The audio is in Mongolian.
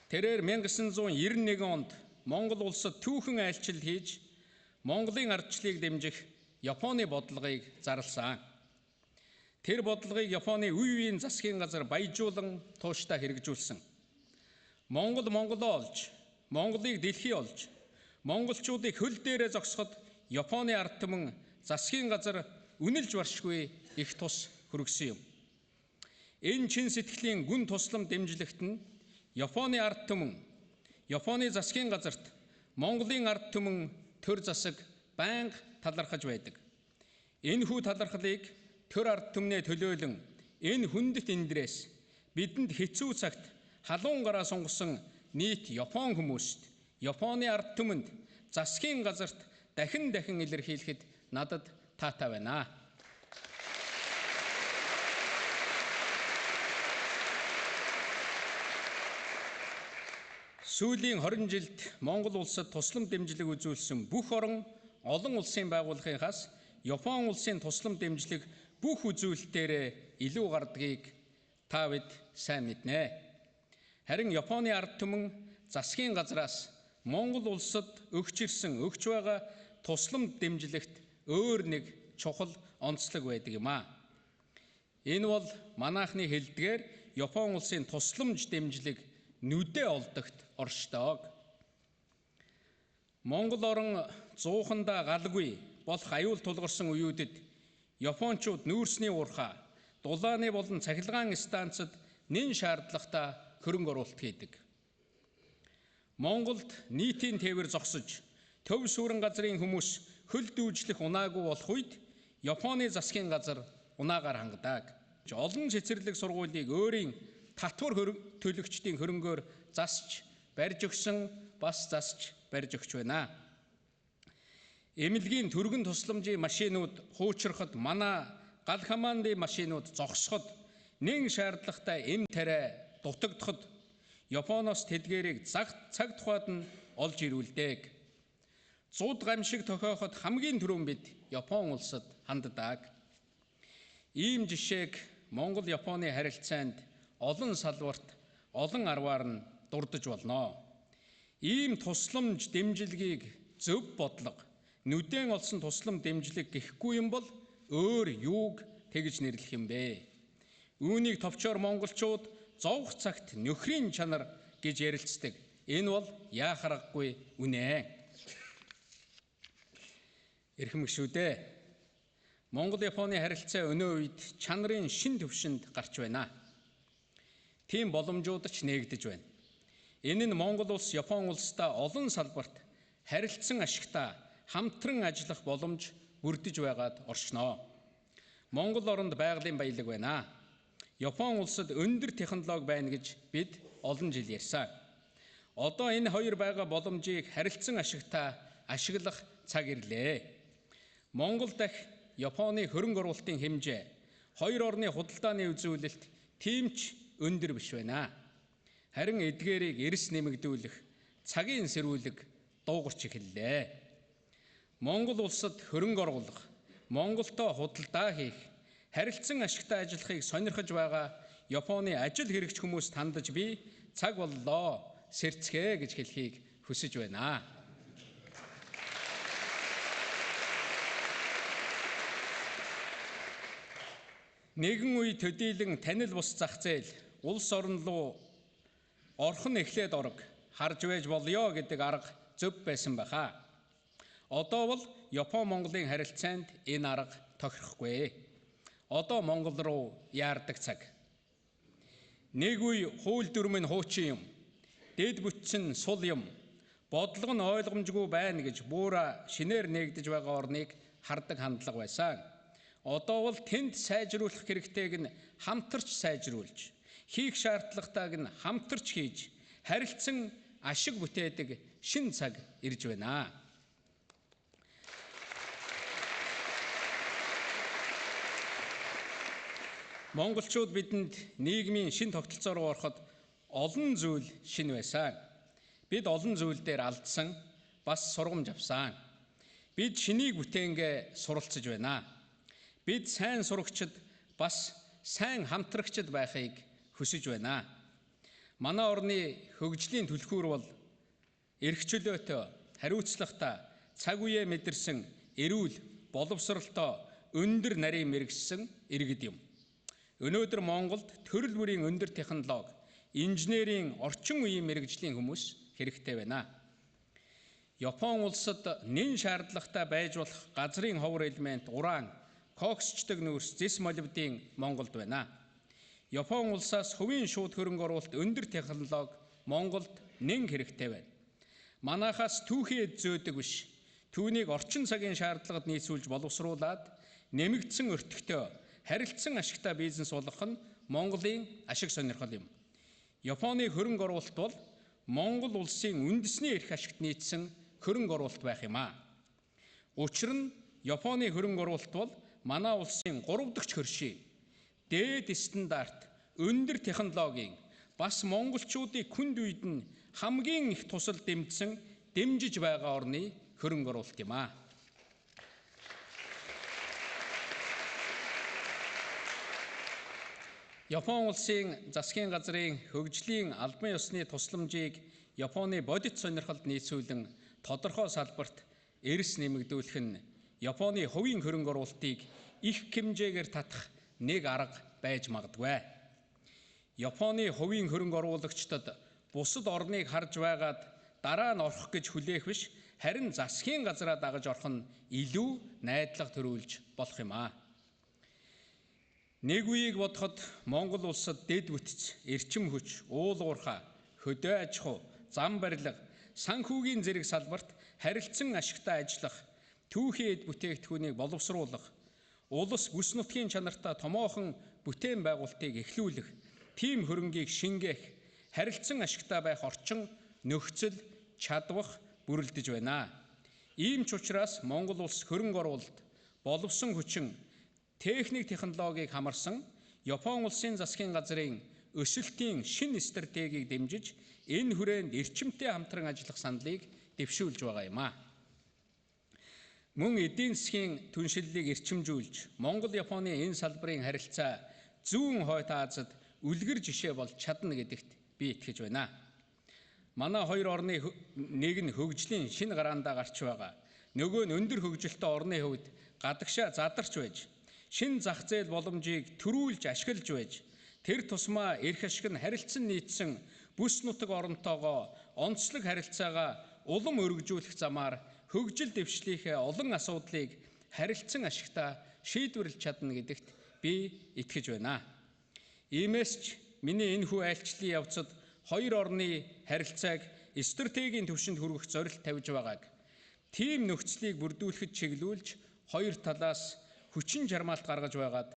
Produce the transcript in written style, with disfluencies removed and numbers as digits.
Тэрээр 1991 онд Монгол улсад түүхэн айлчлал хийж Монголын ардчлалыг дэмжих Японы бодлогыг зарласан. Тэр бодлогыг Японы үе үеийн засгийн газар баяжуулан тууштай хэрэгжүүлсэн. Монгол Монголоо олж, Монголыг дэлхий олж, монголчуудыг хөл дээрээ зогсоход Японы ард түмэн засгийн газар үнэлж баршгүй их тус хүргэсэн юм. Энэ чин сэтгэлийн гүн туслам дэмжлэгт нь Японы ард түмэн, Японы засгийн газарт Монголын ард түмэн төр засаг байнга талархаж байдаг. Энэхүү талархлыг төр ард түмнээ төлөөлөн энэ хүндэт эндрээс бидэнд хэцүү цагт халуун гараа сунгасан нийт Япон хүмүүст, Японы ард түмэнд, засгийн газарт дахин дахин илэрхийлэхэд надад таатай байна. Сүүлийн 20 жилд Монгол улсад туслам дэмжлэг үзүүлсэн бүх орон олон улсын байгууллагынхаас Япон улсын туслам дэмжлэг бүх үзүүлэлтээрээ илүү гардгийг та бид сайн мэднэ. Харин Японы ард түмэн засгийн газраас Монгол улсад өгч ирсэн, өгч байгаа туслам дэмжлэгт өөр нэг чухал онцлог байдаг юм аа. Энэ бол манайхны хэлдгээр Япон улсын тусламж дэмжлэг нүдэ олдогт оршдог. Монгол орон зуухандаа галгүй болох аюул тулгарсан үеүүдэд Япончууд нүүрсний уурхай, дулааны болон цахилгаан станцад нэн шаардлагатай хөрөнгө оруулалт хийдэг. Монголд нийтийн тээвэр зогсож, төв сүрэн газрын хүмүүс хөл дүүжлэх унаагүй болох үед Японы засгийн газар унаагаар хангадаг. Олон цэцэрлэг сургуулийг өөрийн татвар төлөгчдийн хөрөнгөөр засч барьж өгсөн, бас засч барьж өгч байна. Эмнэлгийн түргэн тусламжийн машинууд хуучрахад, манай гал командын машинууд зогсоход, нэн шаардлагатай эм тариа дутагдахад Японоос тэдгээрийг цаг тухайд нь олж ирүүлдэг. Зуд гамшиг тохиоход хамгийн түрүүн бид Япон улсад ханддаг. Ийм жишээг Монгол Японы харилцаанд олон салбарт олон арваар нь дурдж болно. Ийм тусламж дэмжлэгийг зөв бодлого, нүдэн олсон туслам дэмжлэг гэхгүй юм бол өөр юуг тэгж нэрлэх юм бэ? Үүнийг товчоор монголчууд зовх цагт нөхрийн чанар гэж ярилцдаг. Энэ бол яах аргагүй үнэ. Эрхэм гишүүдээ, Монгол Японы харилцаа өнөө үед чанарын шин төвшөнд гарч байна. Тийм боломжууд ч нээгдэж байна. Энэ нь Монгол улс Япон улстай олон салбарт харилцан ашигтай хамтран ажиллах боломж бүрдэж байгаад оршноо. Монгол оронд байгалийн баялаг байна. Япон улсад өндөр технологи байна гэж бид олон жил ярьсан. Одоо энэ хоёр байгаа боломжийг харилцан ашигтай ашиглах цаг ирлээ. Монгол дахь Японы хөрөнгө оруулалтын хэмжээ, хоёр орны худалдааны үзүүлэлт тийм ч өндөр биш байна. Харин эдгээрийг эрс нэмэгдүүлэх цагийн сэрүүлэг дуугарч эхэллээ. Монгол улсад хөрөнгө оруулах, Монголтой худалдаа хийх, харилцан ашигтай ажиллахыг сонирхож байгаа Японы ажил хэрэгч хүмүүст хандаж би цаг боллоо, сэрцгээ гэж хэлхийг хүсэж байна. Нэгэн үе төдийлөн танил бус зах зээл улс орн руу орох нь эхлээд орог харж байж болёо гэдэг арга зөв байсан байхаа. Одоо бол Япон Монголын харилцаанд энэ арга тохирохгүй. Одоо Монгол руу яардаг цаг. Нэг үе хууль дүрм нь хуучин юм, дэд бүтц нь сул юм, бодлого нь ойлгомжгүй байна гэж буура шинээр нээгдэж байгаа орныг хардаг хандлага байсан. Одоо бол тэнд сайжруулах хэрэгтэйг нь хамтарч сайжруулж, хийх шаардлагатайг нь хамтарч хийж, харилцан ашиг бүтээдэг шин цаг ирж байна. Монголчууд бидэнд нийгмийн шин тогтолцоо руу ороход олон зүйл шин байсан. Бид олон зүйл дээр алдсан, бас сургамж авсан. Бид шинийг бүтээнгээ суралцж байна. Бид сайн сурагчид бас сайн хамтрагчид байхыг хүсэж байна. Манай орны хөгжлийн түлхүүр бол эрх чөлөөтэй, хариуцлагатай, цаг үеэ мэдэрсэн, эрүүл, боловсролтой, өндөр нарийн мэргэшсэн иргэд юм. Өнөөдөр Монголд төрөл бүрийн өндөр технологи, инженерийн орчин үеийн мэргэжлийн хүмүүс хэрэгтэй байна. Япон улсад нэн шаардлагатай байж болох газрын ховор элемент, уран, коксчдаг нүүрс, зэс молибдын Монголд байна. Япон улсаас хувийн шууд хөрөнгө оруулалт өндөр технологи Монголд нэн хэрэгтэй байна. Манайхаас түүхий эд зөөдөг биш. Түүнийг орчин цагийн шаардлагад нийцүүлж боловсруулад нэмэгдсэн өртөгтэй, харилцан ашигтай бизнес болгох нь Монголын ашиг сонирхол юм. Японы хөрөнгө оруулалт бол Монгол улсын үндэсний эрх ашигт нийцсэн хөрөнгө оруулалт байх юм аа. Учир нь Японы хөрөнгө оруулалт бол манай улсын 3 дахь хөршийн дээд стандарт, өндөр технологийн бас монголчуудыг хүнд үед нь хамгийн их тусал дэмжсэн, дэмжиж байгаа орны хөрөнгө оруулалт юм аа. Япон улсын засгийн газрын хөгжлийн албан ёсны тусламжийг Японы бодит сонирхолд нийцүүлэн тодорхой салбарт эрс нэмэгдүүлэх нь Японы хувийн хөрөнгө оруулалтыг их хэмжээгээр татах нэг арга байж магадгүй. Японы хувийн хөрөнгө оруулагчдад бусад орныг харж байгаад дараа нь орох гэж хүлээх биш, харин засгийн газраа дагаж орох нь илүү найдлага төрүүлж болох юм аа. Нэг үеийг бодоход Монгол улсад дэд бүтэц, эрчим хүч, уул уурхай, хөдөө аж ахуй, зам барилга, санхүүгийн зэрэг салбарт харилцан ашигтай ажиллах, түүхий эд бүтээгдэхүүнийг боловсруулах, улс бүс нутгийн чанартай томоохон бүтээн байгуулалтыг эхлүүлэх, тийм хөрөнгийг шингээх, харилцан ашигтай байх орчин, нөхцөл, чадвах бүрэлдэж байна. Ийм ч учраас Монгол улс хөрөнгө оруулалт, боловсон хүчин, техник технологиг хамарсан Япон улсын засгийн газрын өсөлтийн шинэ стратегийг дэмжиж, энэ хүрээнд эрчимтэй хамтран ажиллах саналыг дэвшүүлж байгаа юм аа. Мөн эдийн засгийн түншиллийг эрчимжүүлж, Монгол Японы энэ салбарын харилцаа зүүн хойд Азид үлгэр жишээ болж чадна гэдэгт би итгэж байна. Манай хоёр орны нэг нь хөгжлийн шинэ гараандаа гарч байгаа. Нөгөө нь өндөр хөгжилтэй орны хувьд гадагшаа задарч байж, шинэ зах зээл боломжийг төрүүлж ашиглаж байж, тэр тусмаа эрх ашиг нь харилцан нийцсэн бүс нутаг оронтойгоо онцлог харилцаагаа улам өргөжүүлэх замаар хөгжил дэвшлийнхээ олон асуудлыг харилцан ашигтай шийдвэрлэж чадна гэдэгт би итгэж байна. Иймээс ч миний энэ хүү айлчлалын явцад хоёр орны харилцааг стратегийн түвшинд хүргэх зорилт тавьж байгааг, тийм нөхцөлийг бүрдүүлэхэд чиглүүлж хоёр талаас хүчин чармаалт гаргаж байгаад